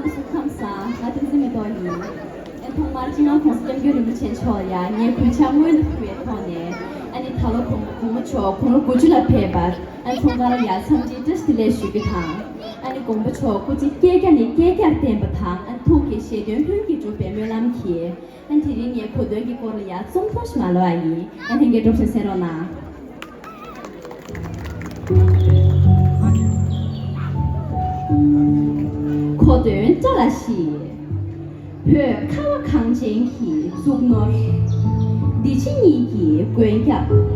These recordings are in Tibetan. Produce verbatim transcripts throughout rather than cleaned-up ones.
ཁམས་བཟང་། ང་བསྟན་འཛིན་མེ་ཏོག་ཡིན། ཨ་ཐོག་མར་སྤྱི་ནོར་༸གོང་ས་༸སྐྱབས་མགོན་རིན་པོ་ཆེ་མཆོག་ལ་ཡང་ངས་གུས་ཕྱག་སྔོན་དུ་ཕུལ་བའི་ཐོག་ནས། ཨ་ནི་ད་ལོ་གོང་གོང་མ་མཆོག་དགུང་ལོ་དགུ་བཅུ་ལ་ཕེབས་པར། ཨ་ནི་འཁྲུངས་སྐར་ལ་ཡང་འཚམས་འདྲིའི་བཀྲ་ཤིས་བདེ་ལེགས་ཞུ་རྒྱུ་དང་། ཨ་ནི་དགོངས་པ་མཆོག་སྐུ་ཚེ་བསྐལ་བརྒྱ་ནས་བསྐལ་བརྒྱར་བརྟན་པ་དང་། ཨ་ནི་ཐུགས་ཀྱི་བཞེད་དོན་ལྷུན་གྱིས་འགྲུབ་པའི་སྨོན་ལམ་གྱིས། ཨ་ནི་དེ་རིང་ངས་གོ་སྟོན་གྱི་སྐོར་ལ་ཡང་རྩོམ་ཐུང་ཞིག་མ་ལབ་པ་ཡིན། ཨ་ནི་ལྷན་རྒྱས་སྤྲོ་པོ་བྱས་གསན་རོགས་གནང་། གོ་སྟོན་བཀྲ་ལ་ཤིས། བོད་ཁ་བ་གངས་ཅན་གྱི་གཙུག་ནོར། འདི་ཕྱི་གཉིས་ཀྱི་མགོན་སྐྱབས།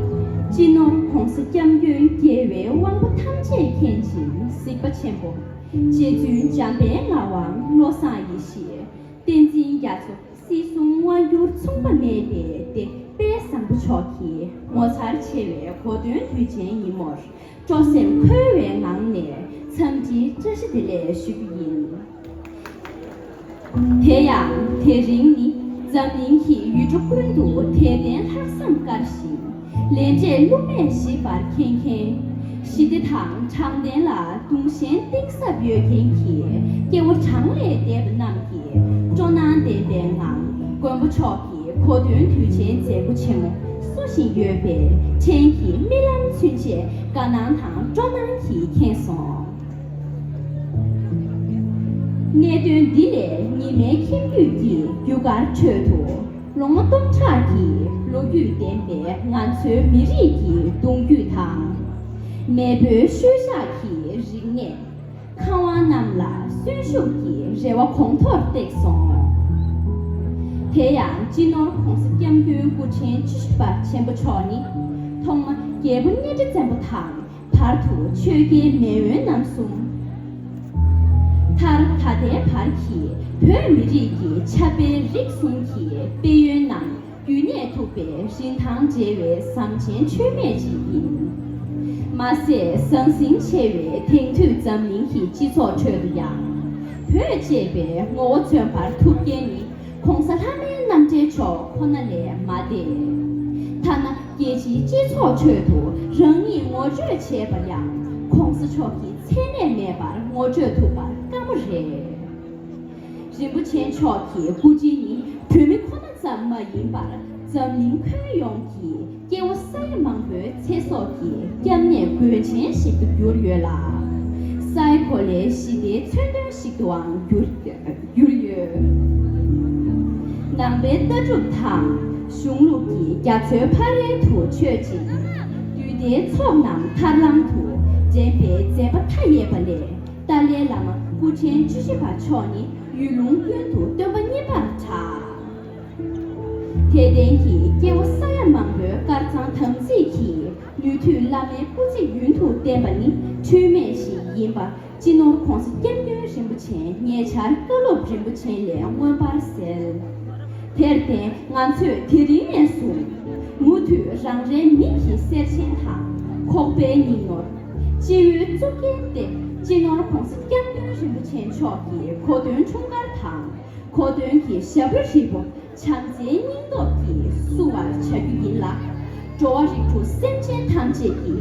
སྤྱི་ནོར་༸གོང་ས་༸སྐྱབས་མགོན་རྒྱལ་བའི་དབང་པོ་ཐམས་ཅད་མཁྱེན་ཅིང་གཟིགས་པ་ཆེན་པོ། རྗེ་བཙུན་འཇམ་དཔལ་ངག་དབང་བློ་བཟང་ཡེ་ཤེས། བསྟན་འཛིན་རྒྱ་མཚོ། སྲིད་གསུམ་དབང་བསྒྱུར་མཚུངས་པ་མེད་པའི་སྡེ་དཔལ་བཟང་པོ་མཆོག་གི་ངོ་མཚར་ཆེ་བའི་གོ་སྟོན་དུས་ཆེན་ཡིན་མོར། སྤྲོ་སེམས་འཁོལ་བའི་ངང་ནས་འཚམས་འདྲིའི་བཀྲ་ཤིས་བདེ་ལེགས་ཞུ་རྒྱུ་ཡིན། དེ་ཡང་དེ་རིང་ནི་འཛམ་གླིང་གི་ཡུལ་གྲུ་ཀུན་ཏུ་དད་ལྡན་ལྷག་བསམ་དཀར་ཞིང་། ལས་འབྲས་བསླུ་མེད་ཞི་བར་མཁྱེན་མཁན། ཞི་བདེ་དང་དྲང་བདེན་ལ་དུང་ཞེན་གཏིང་ཟབ་ཡོད་མཁན་གྱི་སྐྱེ་བོ་གྲངས་ལས་འདས་པ་རྣམས་ཀྱི་སྤྲོ་སྣང་ལྡན་པའི་ངང་། མགོན་པོ་མཆོག་གི་གོ་སྟོན་དུས་ཆེན་མཛད་སྒོ་ཆེན་མོ་བསུ་བཞིན་ཡོད་པས། ཕྲན་གྱི་རྨི་ལམ་ཚུན་ཆད་དགའ་སྣང་དང་སྤྲོ་སྣང་གིས་ཁེངས་སོང་། གནད་དོན་འདི་ལས་ཉི་མའི་ཁྱིམ་རྒྱུད་ཀྱི་རྒྱུ་སྐར་ཁྲོད་དུ། ལོ་ངོ་སྟོང་ཕྲག་གི་ལོ་རྒྱུས་ལྡན་པའི་ང་ཚོའི་མི་རིགས་ཀྱི་གདུང་རྒྱུད་དང་། མེས་པོའི་ཤུལ་བཞག་གི་རིག་གནས། ཁམས་དབང་རྣམས་ལ་གསོན་ཤུགས་ཀྱི་རེ་བ་གོང་མཐོར་བཏེགས་སོང་། དེ་ཡང་སྤྱི་ནོར་༸གོང་ས་༸སྐྱབས་མགོན་སྐུ་ཕྲེང་བཅུ་བཞི་པ་ཆེན་པོ་མཆོག་ནི། ཐོག་མ་རྒྱལ་པོ་གཉའ་ཁྲི་བཙན་པོ་དང་། བར་དུ་ཆོས་རྒྱལ་མེས་དབོན་རྣམ་གསུམ། མཐར་ད་ལྟའི་བར་གྱི་བོད་མི་རིགས་ཀྱི་ཆབ་དཔལ་རིག་གསུམ་གྱི་དཔལ་ཡོན་རྣམས་རྒྱུད་གནས་ཐུབ་པའི་རིན་ཐང་བྲལ་བའི་ཟམ་ཆེན་ཆོད་མེད་ཅིག་ཡིན། མ་ཟད་ཟང་ཟིང་ཆེ་བའི་དེང་དུས་འཛམ་གླིང་གི་སྤྱི་ཚོགས་ཁྲོད་དུ་ཡང་། བོད་ཅེས་པའི་ངོ་བོ་མཚོན་པར་ཐུབ་མཁན་ནི། ༸གོང་ས་ལྷ་མོའི་རྣམ་འདྲེན་མཆོག་ཁོ་ན་ལས་མ་འདས། ཐ་ན་རྒྱལ་སྤྱིའི་སྤྱི་ཚོགས་ཁྲོད་དུ་རང་ཉིད་ངོ་སྤྲོད་བྱས་པར་ཡང་༸གོང་ས་མཆོག་གི་མཚན་གནས་མེད་པར་ངོ་སྤྲོད་ཐུབ་པར་དཀའ་མོ་རེད། རིན་པོ་ཆེ་མཆོག་གི་སྐུ་དྲིན་ནི་བོད་མི་ཁོ་ན་ཙམ་མ་ཡིན་པར་འཛམ་གླིང་ཁྱོན་ཡོངས་ཀྱི་སྐྱེ་བོ་ས་ཡ་མང་པོའི་ཚེ་སྲོག་གི་སྐྱབས་གནས་མགོན་ཆེན་ཞིག་ཏུ་གྱུར་ཡོད་ལ། སའི་གོ་ལའི་ཞི་བདེའི་མཚོན་དོན་ཞིག་ཏུའང་གྱུར། གྱུར་ཡོད། ནང་པའི་ལྟ་གྲུབ་དང་གཞུང་ལུགས་ཀྱི་རྒྱ་མཚོའི་ཕ་རོལ་ཏུ་ཆོད་ཅིང་། འདུས་སྡེའི་ཚོགས་རྣམས་ཐར་ལམ་དུ་འདྲེན་པའི་མཛད་པ་མཐའ་ཡས་པ་ལས། ཏཱ་ལའི་བླ་མ་སྐུ་ཕྲེང་བཅུ་བཞི་པ་མཆོག་ནི་ཡུལ་ལུང་ཀུན་ཏུ་སྟོན་པ་བརྙེས་པར་གྲགས། དད་ལྡན་གྱི་སྐྱེ་བོ་ས་ཡ་མང་པོའི་དཀར་གཙང་དམ་ཚིག་གིས་ནུས་མཐུའི་བླ་མའི་སྐུ་ཚེ་རྒྱུན་དུ་བརྟན་པ་ནི་འཁྲུལ་མེད་ཞིག་ཡིན་པ། སྤྱི་ནོར་༸གོང་ས་༸སྐྱབས་མགོན་རིན་པོ་ཆེ་ཉེ་ཆར་བཀའ་སློབ་རིན་པོ་ཆེ་ལས་མངོན་པར་གསལ། དེར་བརྟེན་ང་ཚོས་དེ་རིང་ནས་བཟུང་མུ་མཐུད་རང་རེའི་མིང་གི་གསེར་ཆེན་དང་ཁོག་པའི་སྙིང་ནོར། སྤྱི་བོའི་གཙུག་རྒྱན་ཏེ་སྤྱི་ནོར་༸གོང་ས་༸སྐྱབས་མགོན་རིན་པོ་ཆེ་མཆོག་གི་གོ་སྟོན་འཁྲུངས་སྐར་དང་གོ་སྟོན་གྱི་ཞབས་བྲོ་ཧྲིལ་པོ། བྱམས་བརྩེའི་སྙིང་སྟོབས་ཀྱིས་བསུ་བར་བྱ་རྒྱུ་ཡིན་ལ། འགྲོ་བ་རིགས་དྲུག་སེམས་ཅན་ཐམས་ཅད་ཀྱི་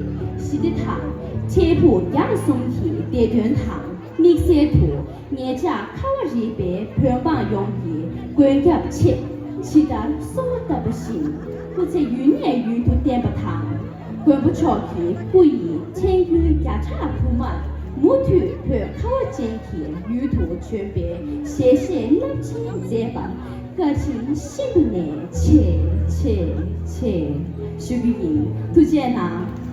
ཞི་བདེ་དང་འཕྲལ་ཕུགས་རྒྱ་གསུམ་གྱི་བདེ་དོན་དང་། དམིགས་བསལ་དུ་ངེད་ཅག་ཁ་བ་རི་པའི་བོད་འབངས་ཡོངས་ཀྱི་མགོན་སྐྱབས་ཆེད་ཇི་ལྟར་གསོལ་བ་བཏབ་པ་བཞིན་སྐུ་ཚེ་ཡུན་ནས་ཡུན་དུ་བརྟན་པ་དང་། མགོན་པོ་མཆོག་གི་སྐུ་ཡི་ཁྲེང་ཀོན་བརྒྱ་ཕྲག་དུ་མར་མུ་མཐུད་བོད་ཁ་བ་ཅན་གྱི་ཡུལ་དུ་བྱོན་པའི་ཞལ་བཞེས་རླབས་ཆེན་མཛད་པར་བཀའ་དྲིན་ཤིན་ཏུ་ནས་ཆེ་ཆེ་ཆེ་ཞུ་རྒྱུ་ཡིན། ཐུགས་རྗེ་གནང་།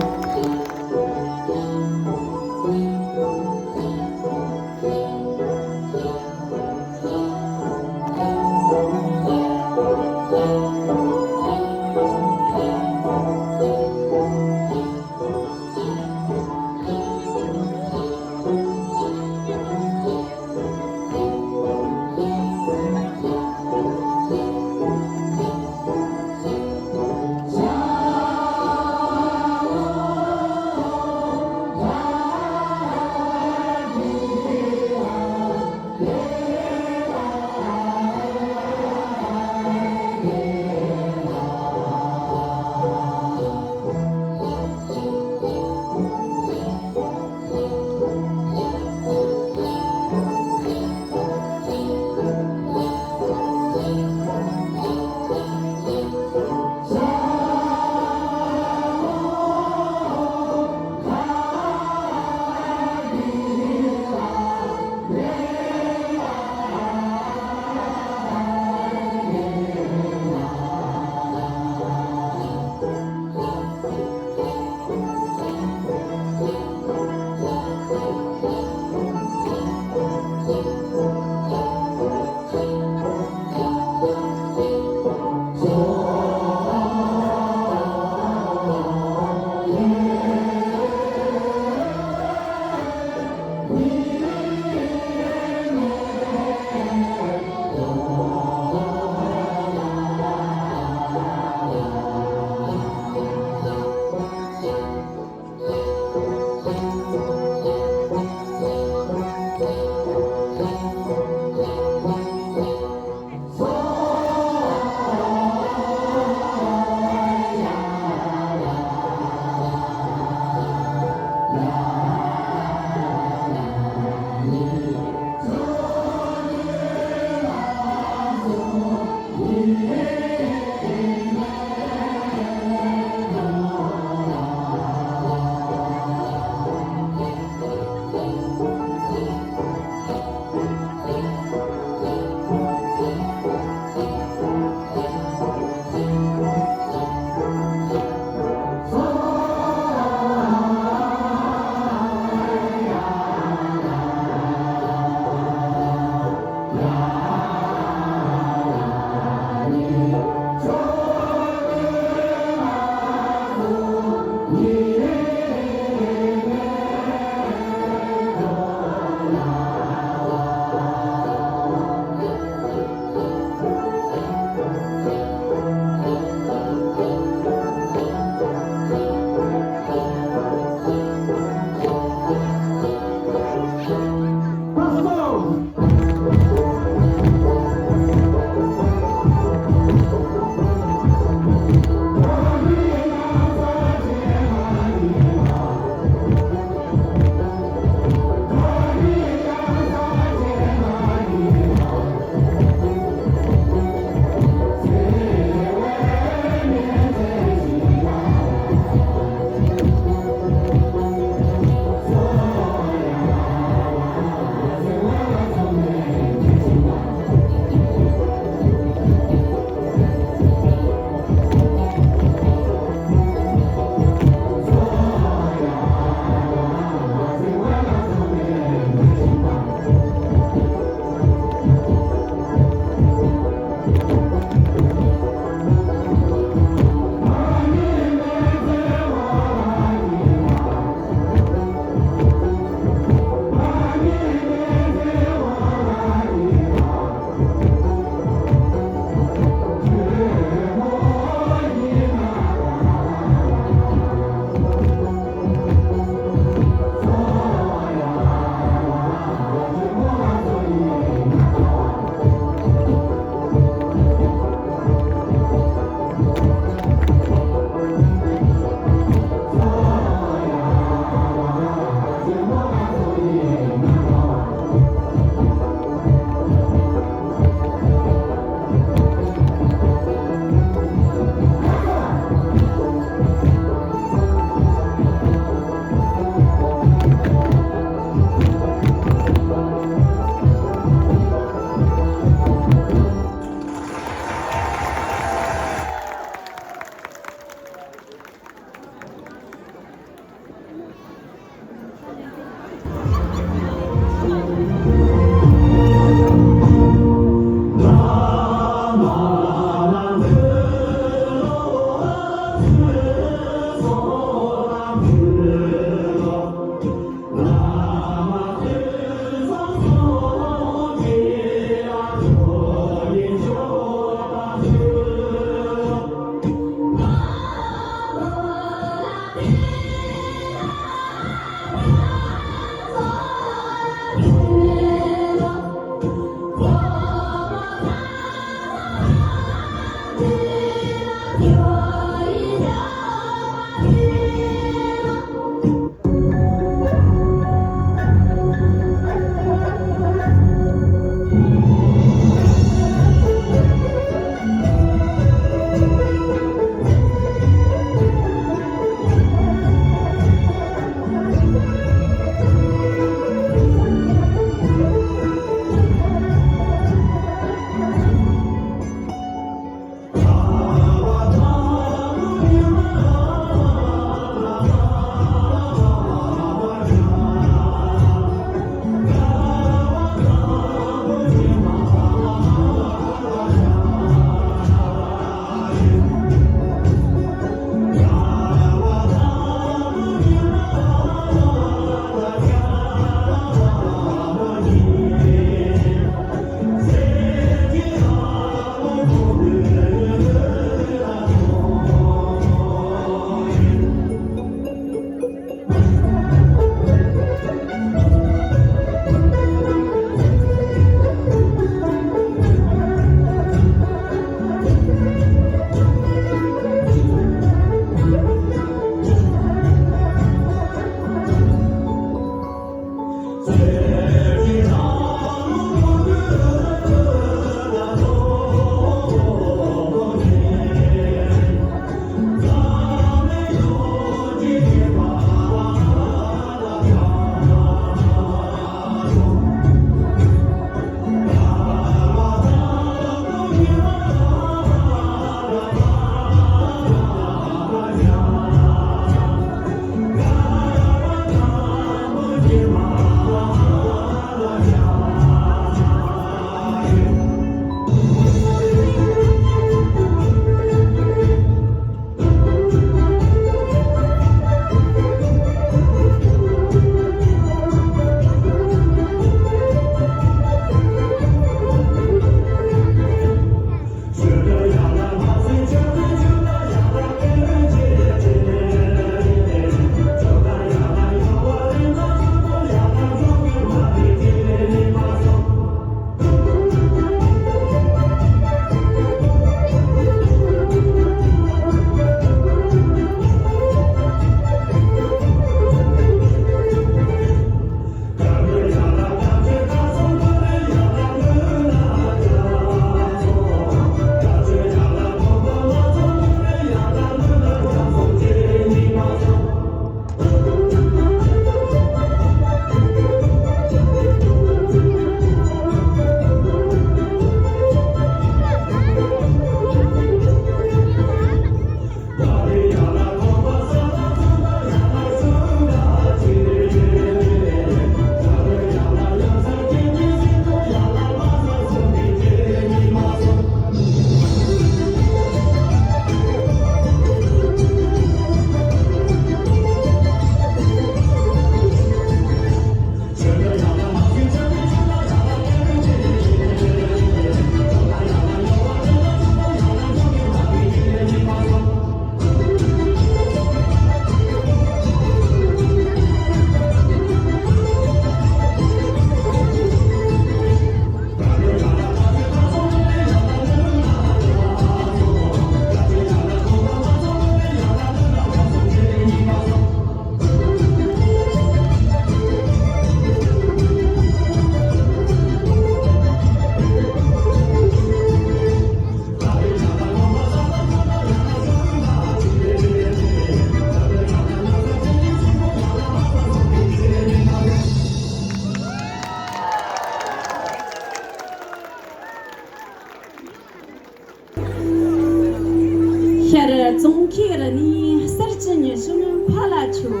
ཙོང་ཁའི་རི་ནས་གསེར་གྱི་ཉི་ཤུན་འཕར་ལ་འཕྱོ།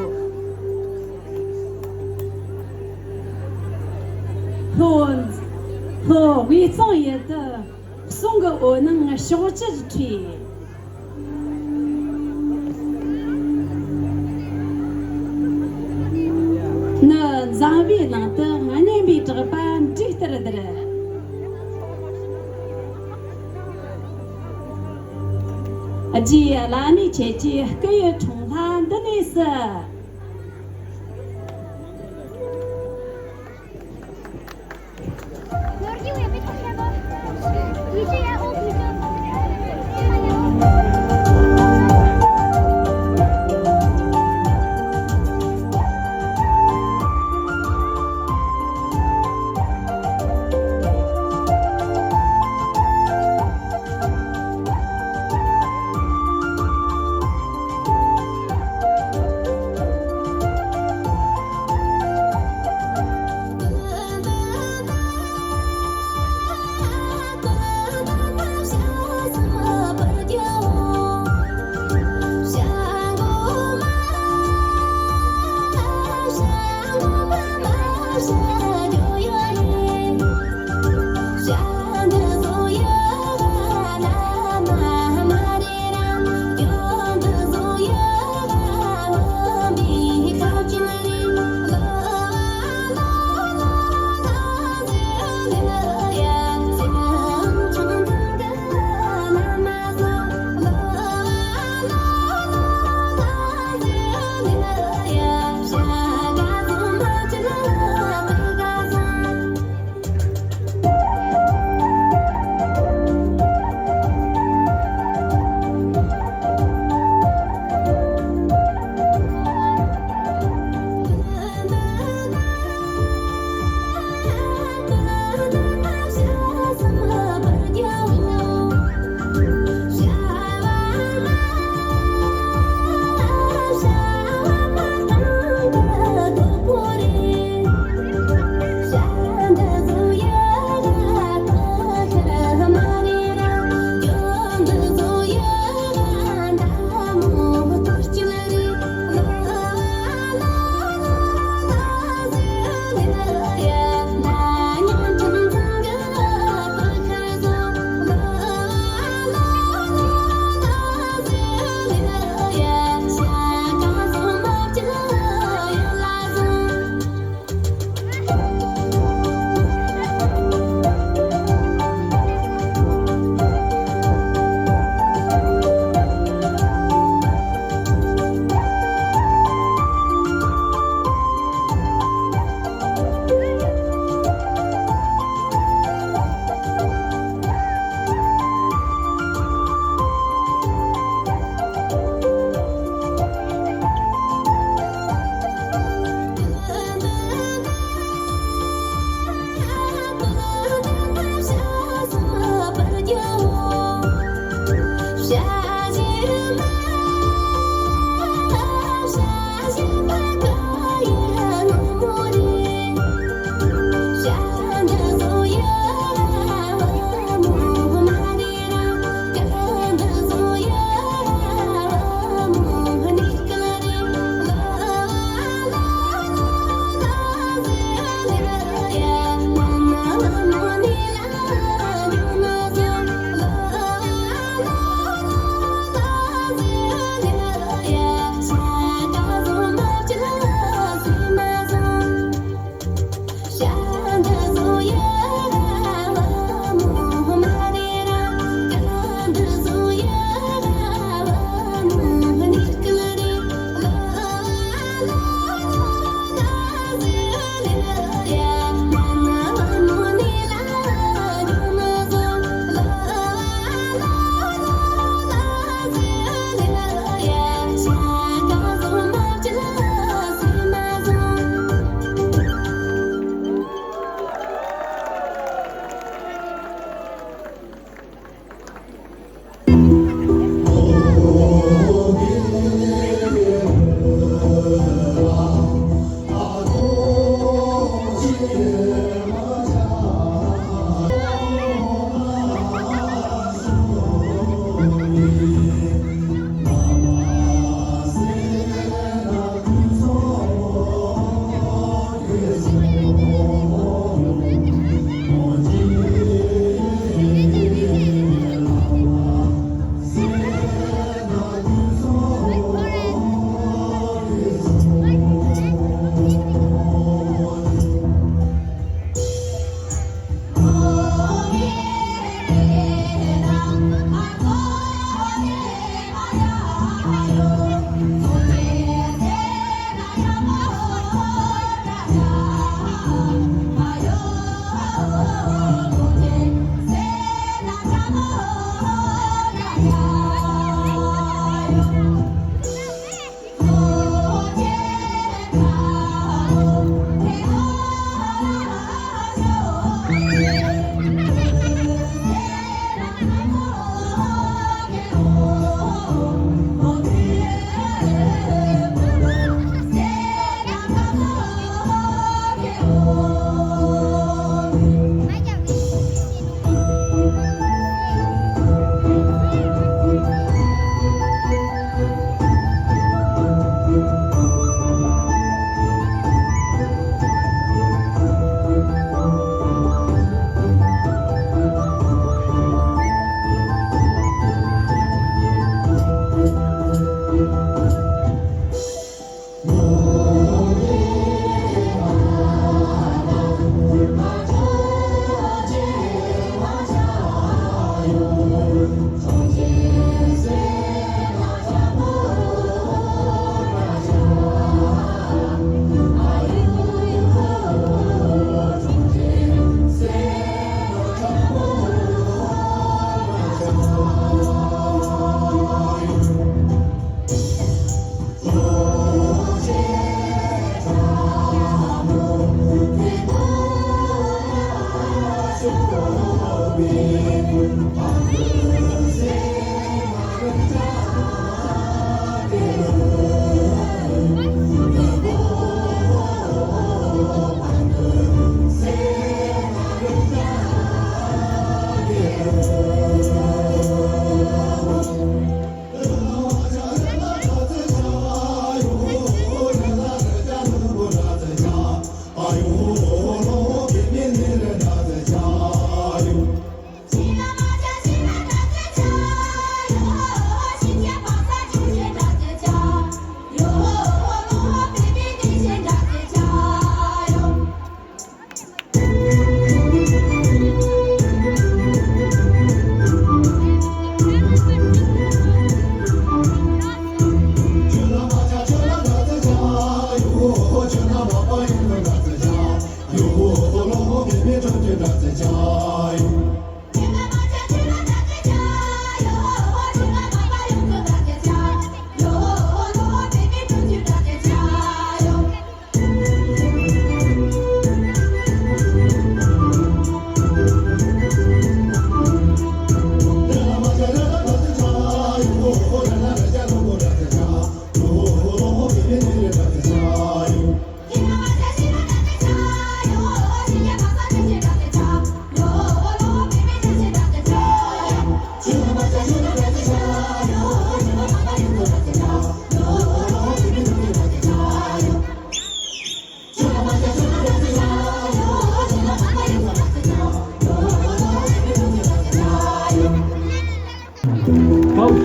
ལྷོ། ལྷོ་དབུས་གཙང་ཡུལ་དུ་གསུང་གི་འོད་སྣང་ཕྱོགས་བཅུར་འཕྲོས། ནི་འཛམ་བུའི་ནང་དུ་གཉན་པའི་གྲགས་པ་འབྲུག་ལྟར་ལྡིར། རྗེ་བླ་མས་མཁྱེན་ཅིང་སྐུ་ཡི་འཁྲུངས་ལྷ་འདི་ནས་སུ།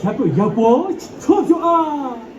ཞབས་བྲོ་ཡག་པོ་ཆོག་ཆོག་ཨ།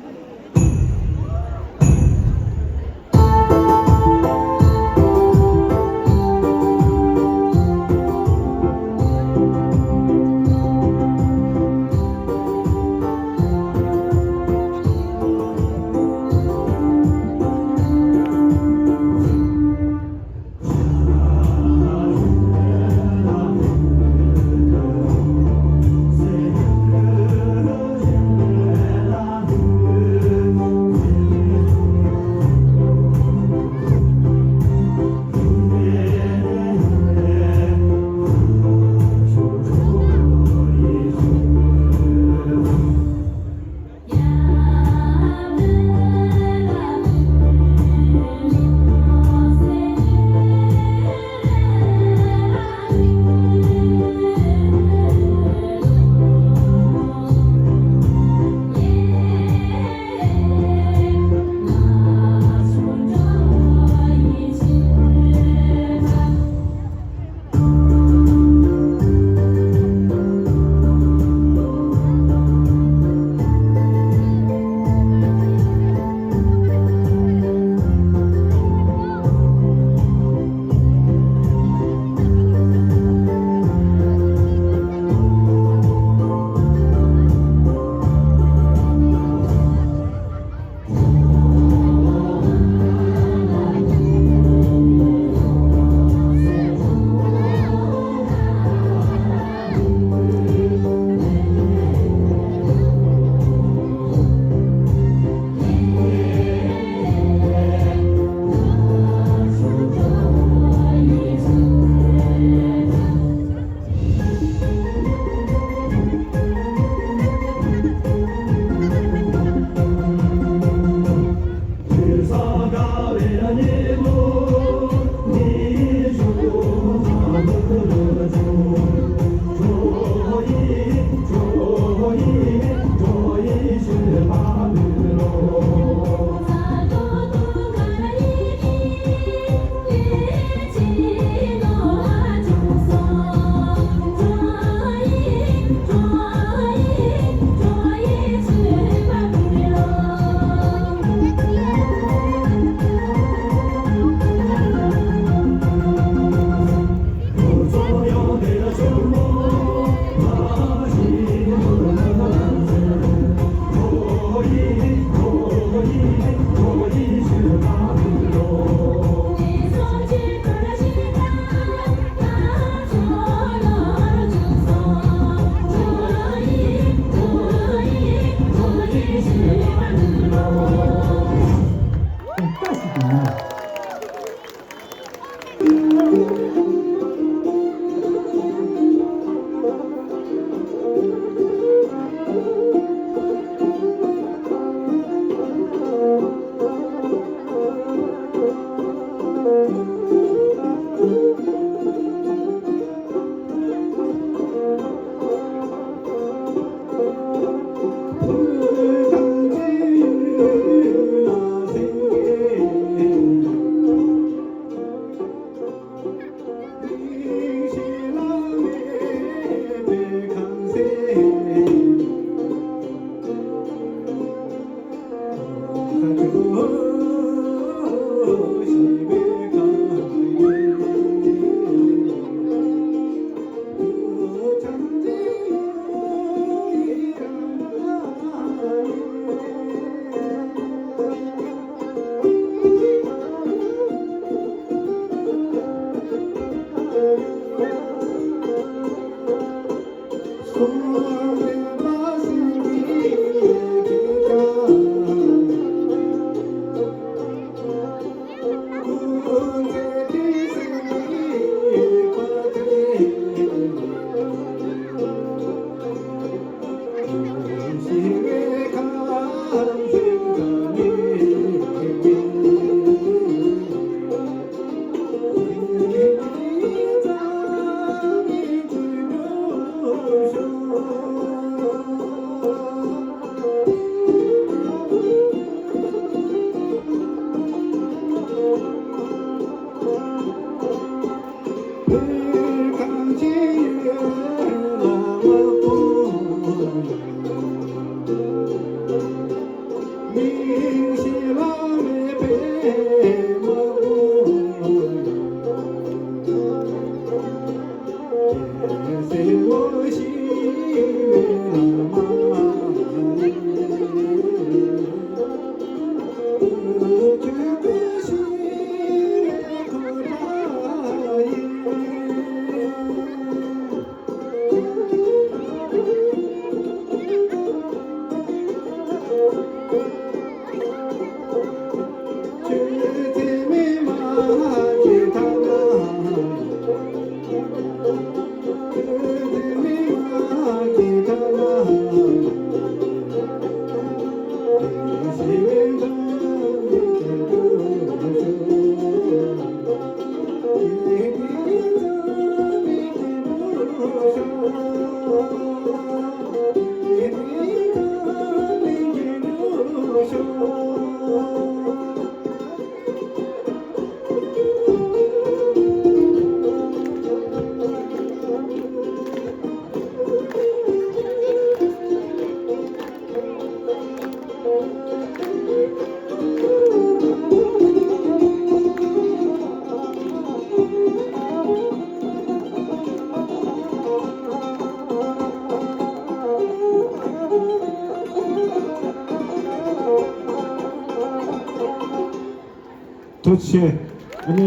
ཐུགས་རྗེ་ཆེ། ཨ་ནི་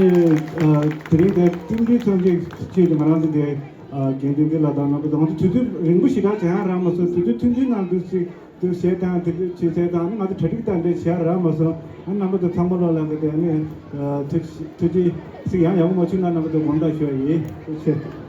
ཨ་དེ་རིང་དེ་ཀྲུང་གོའི་ཚོགས་འདུའི་ཆེད་དུ་ང་རང་ཚོ་དེ་ཨ་དགེ་འདུན་འདི་ལ་དང་ང་ཚོ་དུས་ཚོད་རིང་པོ་ཞེ་དྲག་བྱེད་ཡང་རག་མ་སོང་། དུས་ཚོད་ཐུང་ཐུང་ནང་དུ་ཞིག་དུ་བྱེད་དང་དེ་བྱེད་བྱེད་དང་ཨ་ནི་ང་ཚོ་གྲ་སྒྲིག་དང་འདྲ་བྱེད་ཡང་རག་མ་སོང་། ཨ་ནི་རྣམ་པ་ཚོ་ཚང་མ་ལོག་ལ་ང་ཚོ་ཨ་ནི་ཨ་ཐུགས་ཐུགས་རྗེ་ཆེ། ཡང་ཡག་པོ་མ་བྱུང་ན་རྣམ་པ་ཚོ་དགོངས་དག་ཞུ་བ་ཡིན། ཐུགས་རྗེ་ཆེ།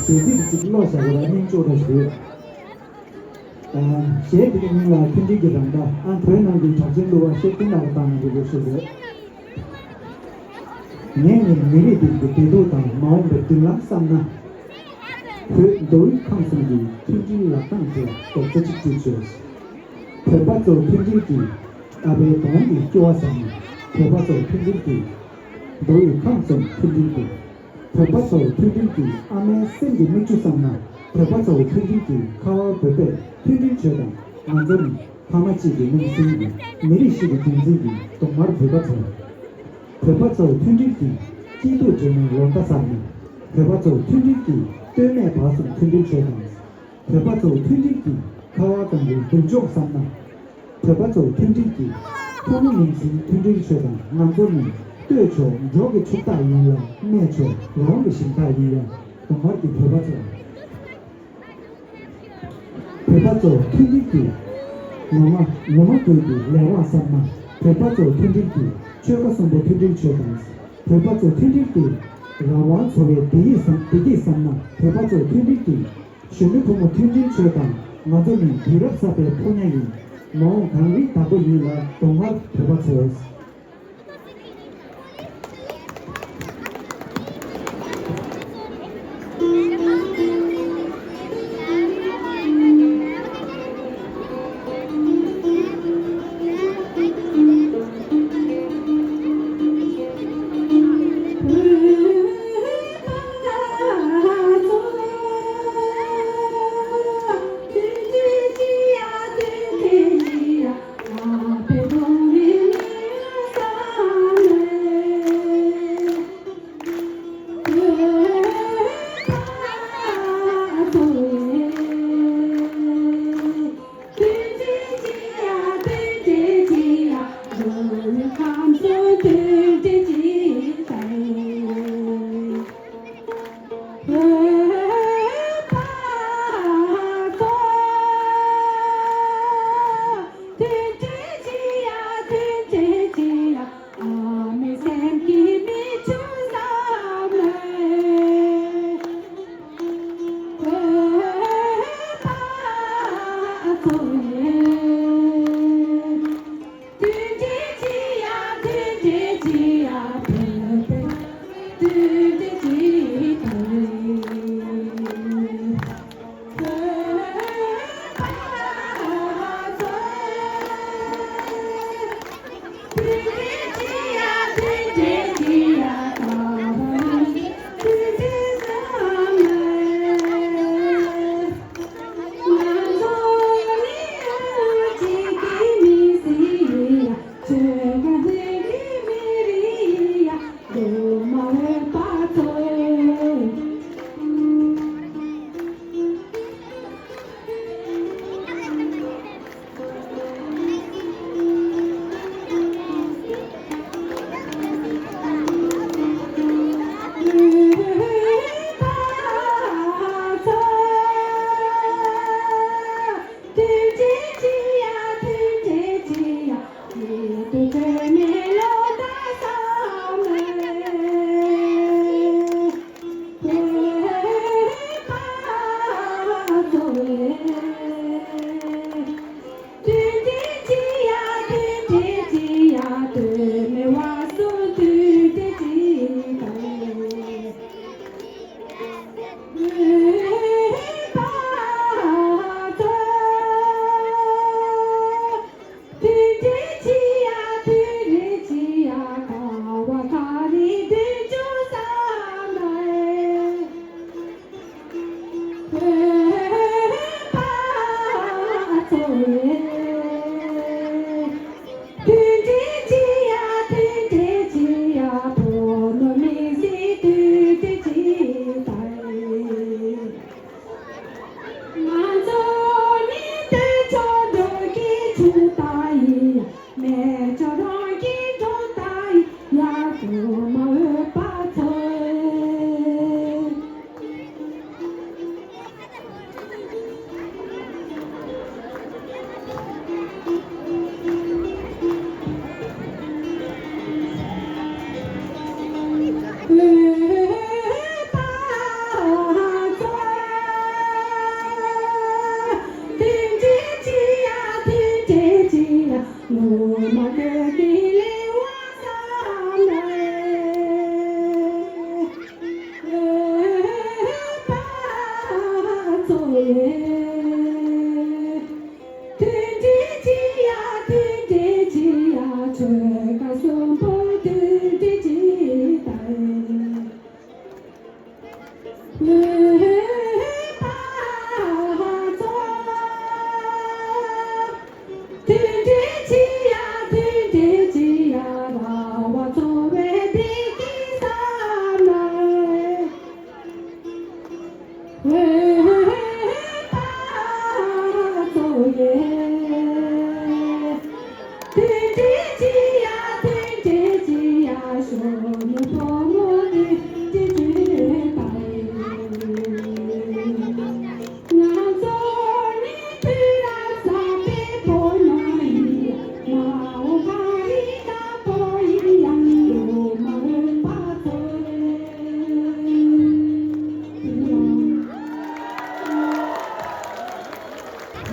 གཞས་ཚིག་ཅིག་ཀློག་བཞག་དགོས་ལ་སྙིང་བཅོས་འདྲ་ཞིག་རེད། ཨ། གཞས་འདི་གི་མིང་ལ་མཐུན་སྒྲིལ་གྱི་རང་སྒྲ། ཨ། བོད་ནང་གི་གྲགས་ཅན་གླུ་བ་ཤེར་ཕུན་ལགས་ཀྱིས་བཏང་གནང་བའི་གླུ་གཞས་རེད། ངས་ངའི་མི་རིགས་འདི་གི་བདེ་སྡུག་དང་མ་འོངས་པའི་མདུན་ལམ་བསམ་ན། བོད་མདོ་དབུས་ཁམས་གསུམ་གྱི་མཐུན་སྒྲིལ་ལག་གདང་དེ་རྡོག་རྩ་གཅིག་སྒྲིལ་བྱོས། བོད་པ་ཚོ་མཐུན་སྒྲིལ་གྱིས་ཨ་ཕའི་གདོང་གི་སྐྱོ་བ་བསམ་ན། བོད་པ་ཚོ་མཐུན་སྒྲིལ་གྱིས་མདོ་དབུས་ཁམས་གསུམ་མཐུན་སྒྲིལ་གྱིས། བོད་པ་ཚོ་མཐུན་སྒྲིལ་གྱིས་ཨ་མའི་སེམས་ཀྱི་མིག་ཆུ་བསམ་ན། བོད་པ་ཚོ་མཐུན་སྒྲིལ་གྱིས་ཁ་བ་བོད་པས་མཐུན་སྒྲིལ་བྱོས་དང་། ང་ཚོ་ནི་ཕ་མ་གཅིག་གི་སྣུམ་སྲིན་ཡིན། མི་རིགས་ཤིག་གི་རྒྱུན་འཛིན་ཡིན། གདོང་དམར་བོད་པ་ཚོ། བོད་པ་ཚོ་མཐུན་སྒྲིལ་གྱིས་སྐྱིད་སྡུག་འདྲེས་མའི་ལོ་ཟླ་བསམ་ན། བོད་པ་ཚོ་མཐུན་སྒྲིལ་གྱིས་ལྟོས་མེད་བར་གསུམ་མཐུན་སྒྲིལ་བྱོས་དང་། བོད་པ་ཚོ་མཐུན་སྒྲིལ་གྱིས་ཁ་བ་གངས་རིའི་མདུན་ལྕོག་བསམ་ན། བོད་པ་ཚོ་མཐུན་སྒྲིལ་གྱིས་ཕོ་མོ་ཉིན་བཞིན་མཐུན་སྒྲིལ་བྱོས་དང་། ང་ཚོ་ནི་ལྟོས་ཆོག་འབྲོག་གི་ཕྱུག་བདག་ཡིན་ཡང་། སྨད་ཆོག་རོང་གི་ཞིང་བདག་ཡིན་ཡང་། གདོང་དམར་གྱི་བོད་པ་ཚོ། བོད་པ་ཚོ་མཐུན་སྒྲིལ་གྱིས་ངོ་མ་ངོ་མ་དགོས་ཀྱི་ལས་དབང་བསམ་ན། བོད་པ་ཚོ་མཐུན་སྒྲིལ་གྱིས་ཆོལ་ཁ་གསུམ་པོ་མཐུན་སྒྲིལ་བྱོས་དང་། བོད་པ་ཚོ་མཐུན་སྒྲིལ་གྱིས་རང་དབང་འཚོ་བའི་བདེ་སྐྱིད་བསམ་བདེ་སྐྱིད་བསམ་ན། བོད་པ་ཚོ་མཐུན་སྒྲིལ་གྱིས་གཞོན་ནུ་བུ་མོ་མཐུན་སྒྲིལ་བྱོས་དང་། ང་ཚོ་ནི་དུས་རབས་གསར་པའི་ཕོ་ཉ་ཡིན། མ་འོངས་གངས་རིའི་བདག་པོ་ཡིན་ལ། གདོང་དམར་བོད་པ་ཚོ།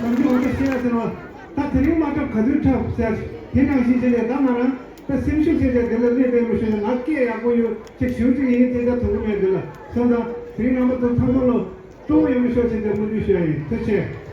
ནམ་རྒྱུན་འོ་ན་བཤད་ཡ་ཟེར་བ། ད་དེ་རིང་མ་འཁྲབ་ག་དུས་འཁྲབ་ཟེར་ཡ་དེ་ནང་བཞིན་བྱས་ནས། ད་ང་རང་ད་སེམས་ཤུགས་ཆེ་ཆེ་དེ་ལ་གནས་པའི་མི་ཤོད་ན། ང་སྐད་ཡག་པོ་ཡོད་ཅིག་ཞུ་རྒྱུ་ཡིན། དེ་ལྟར་ཐུག་གི་མེད་དེ་ལ། སོང་ཙང་དེ་རིང་རྣམ་པ་ཚོ་ཚང་མ་ལོ། སྤྲོ་བོ་ཡོང་ཤོག་ཅེས་དེ་སྨོན་འདུན་ཞུ་ཡ་ཡིན། ཐུགས་རྗེ་ཆེ།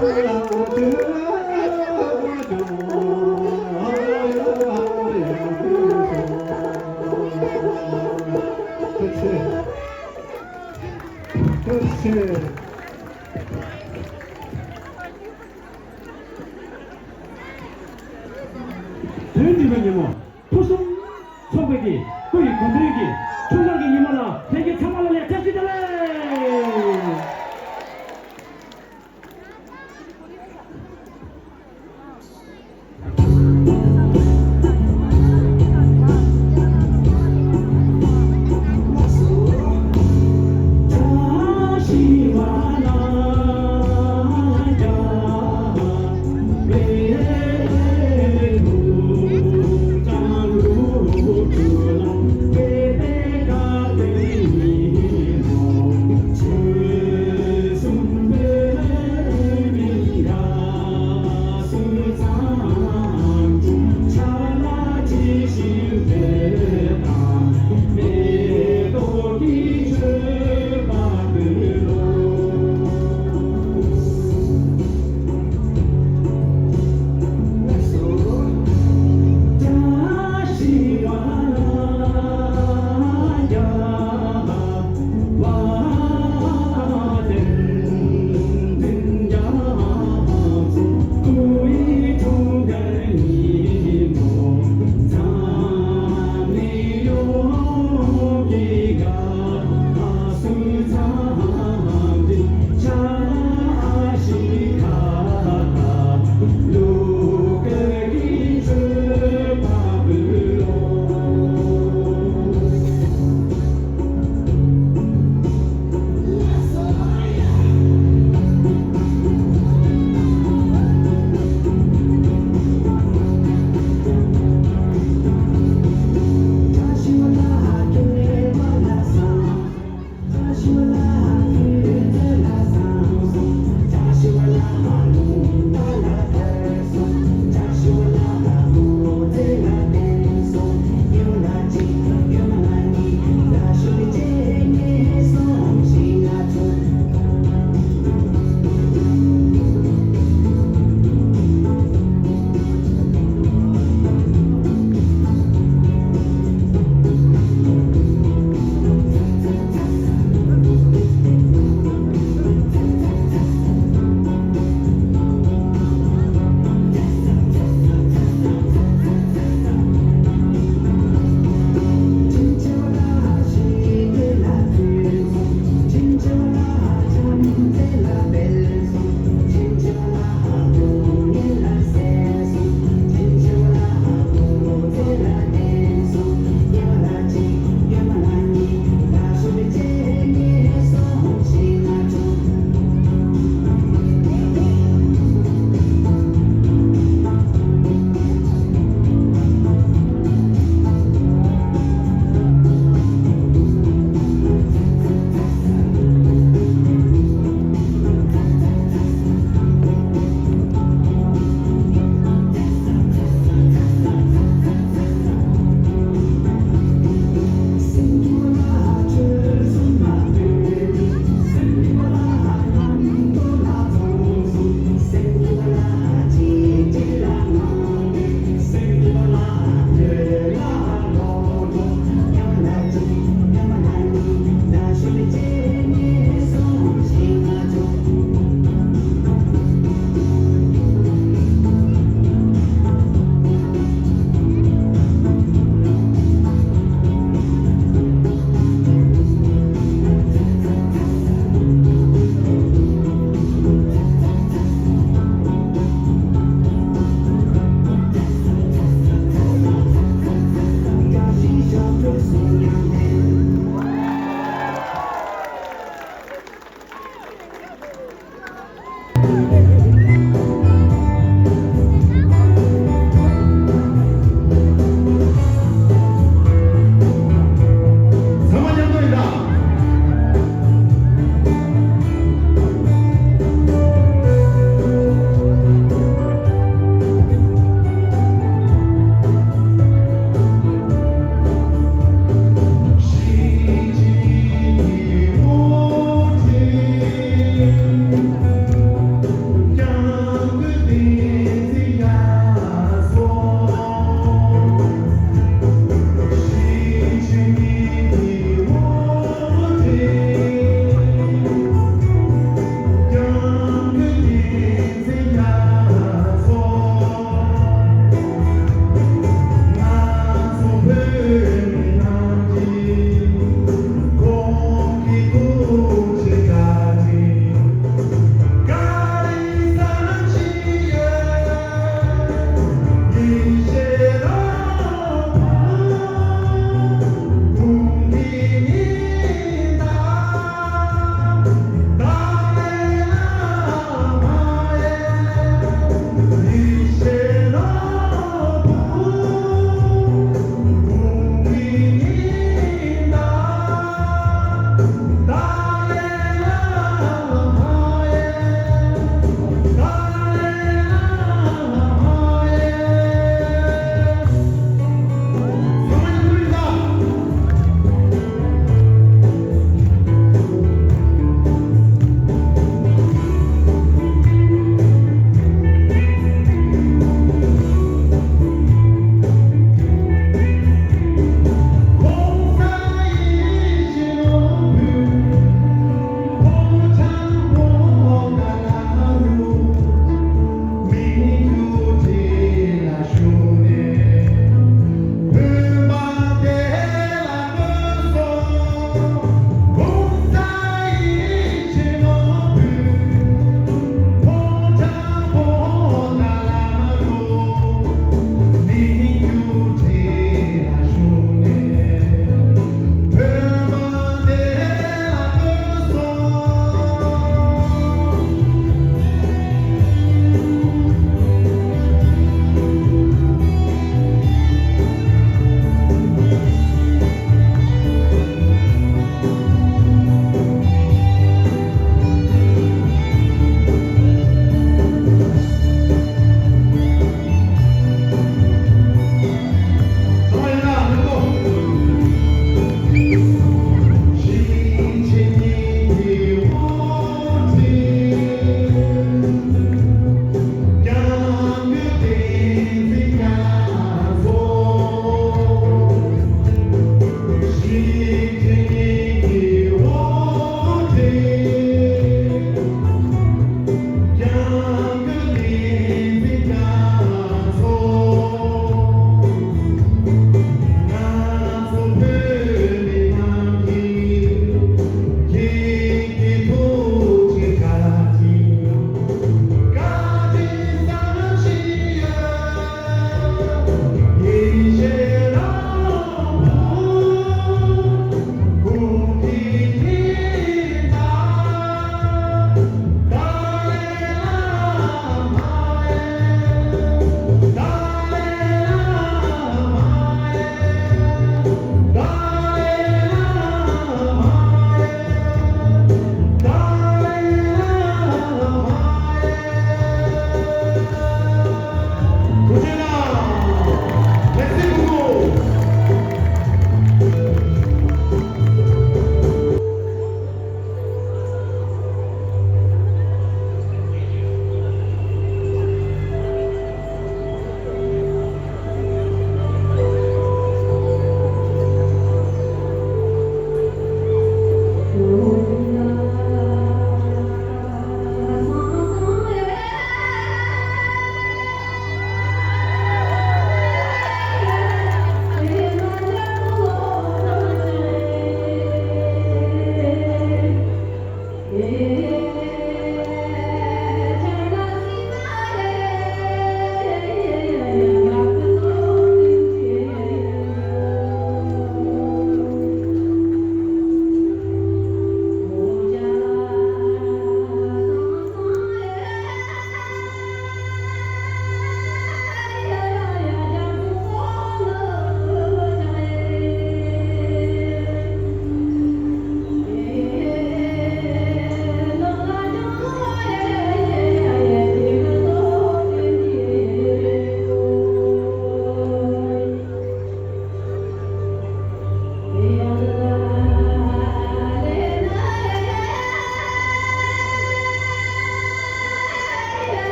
དོན་འདི་པའི་ཉིན་མོ། ཕུན་སུམ་ཚོགས་པའི་གི་སྐུ་ཡི་དགོངས་དོན་གྱི་ཆུ་ནང་གི་ཉི་མ་ལ་ལྷན་རྒྱས་ཚང་མ་ལ་ལ་བཀྲ་ཤིས་བདེ་ལེགས།